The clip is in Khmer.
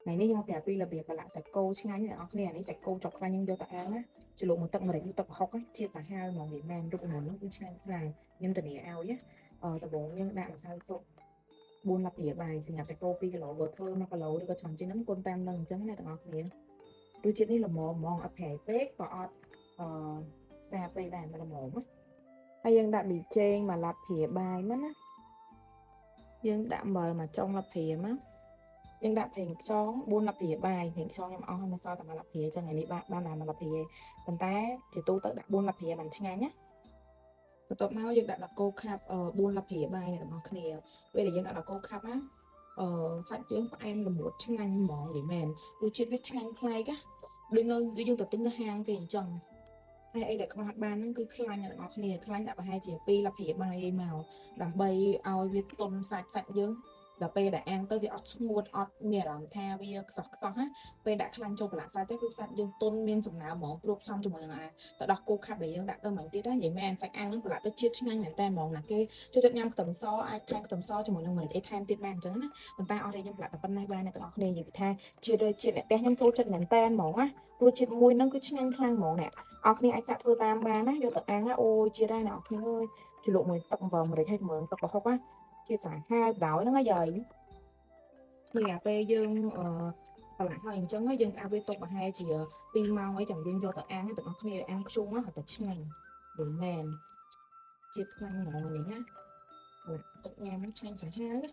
ថ្ងៃនេះខ្ញុំមកប្រាប់ពីរបៀបប្រឡាក់សាច់គោឆ្ងាញ់អ្នកនរគ្នាអានេះសាច់គោចុកខ្លាញ់យើងយកទៅអាំងណាជ្រលក់មួយទឹកម្រេចមួយទឹកប្រហុកជាតិសាហាវហ្មងនិយាយមែនរូបមន្តនោះគឺឆ្ងាញ់ខ្លាំងខ្ញុំធានាឲ្យណាអឺដំបូងយើងដាក់ម្សៅស៊ុប4ស្លាបព្រាបាយសម្រាប់សាច់គោ2គីឡូបើធ្វើ1គីឡូឬក៏ច្រើនជាងហ្នឹងគុណតាមនឹងអញ្ចឹងណាទាំងអស់គ្នារសជាតិនេះល្មមហ្មងអត់ប្រៃពេកក៏អត់អឺសាពេកដែរមិនល្មមណាហើយយើងដាក់ប៊ីចេងមួយស្លាបព្រាបាយមកណាយើងដាក់អំបិលមួយចុងស្លាបព្រាមកយើងដាក់ប្រេងខ្យង4ស្លាបព្រាបាយប្រេងខ្យងខ្ញុំអស់ហើយមកសល់តែមួយស្លាបព្រាអញ្ចឹងថ្ងៃនេះបានបានតែមួយស្លាបព្រាប៉ុន្តែជាទូទៅដាក់4ស្លាបព្រាបានឆ្ងាញ់ណាបន្ទាប់មកយើងដាក់ដល់គោខាប់4ស្លាបព្រាបាយអ្នកទាំងអស់គ្នាពេលដែលយើងដាក់ដល់គោខាប់ណាអឺសាច់យើងផ្អែមល្មួតឆ្ងាញ់ហ្មងនិយាយមែនរសជាតិវាឆ្ងាញ់ប្លែកណាដូចនៅដូចយើងទៅទិញនៅហាងគេអញ្ចឹងហើយអីដែលខ្វះអត់បានហ្នឹងគឺខ្លាញ់អ្នកទាំងអស់គ្នាខ្លាញ់ដាក់ប្រហែលជា2ស្លាបព្រាបាយអីមកដើម្បីឲ្យវាទន់សាច់សាច់យើងដល់ពេលដែលអាំងទៅវាអត់ស្ងួតអត់មានអារម្មណ៍ថាវាខ្សោះខ្សោះណាពេលដាក់ខ្លាញ់ចូលប្រឡាក់សាច់ទៅគឺសាច់យើងទន់មានសំណើមហ្មងព្រោះផ្សំជាមួយនឹងអាទៅដោះគោខាប់ដែលយើងដាក់ទៅហ្មងទៀតណានិយាយមែនសាច់អាំងហ្នឹងប្រឡាក់ទៅជាតិឆ្ងាញ់មែនតើហ្មងណាគេចូលចិត្តញ៉ាំខ្ទឹមសអាចថែមខ្ទឹមសជាមួយនឹងម្រេចអីថែមទៀតបានអញ្ចឹងណាប៉ុន្តែអត់ទេខ្ញុំប្រឡាក់តែប៉ុណ្ណេះបានអ្នកទាំងអស់គ្នានិយាយពីថាជាតិជាតិអ្នកផ្ទះខ្ញុំចូលចិត្តមែនតើហ្មងណាព្រោះជាតិមួយហ្នឹងគឺឆ្ងាញ់ខ្លាំងហ្មងអ្នកអរគ្នាអាចសាកធ្វើតាមបានណាយកទៅអាំងណាអូយជាតិដែរអ្នកអរគ្នាអើយជ្រលក់មួយទឹកអំបិលម្រេចហើយមើលទឹកប្រហុកណាជាតិសាហាវដោយហ្នឹងហើយយាយនេះអាពេលយើងអឺប្រឡាក់ហើយអញ្ចឹងយើងផ្អាប់វាទុកប្រហែលជា2ម៉ោងអីចាំយើងយកទៅអាំងទាំងអស់គ្នាអាំងខ្ជុំហ្នឹងតែឆ្ងាញ់មិនមែនជាតិខ្លាំងហ្មងនេះណាទឹកញ៉ាំហ្នឹងឆ្ងាញ់សាហាវណា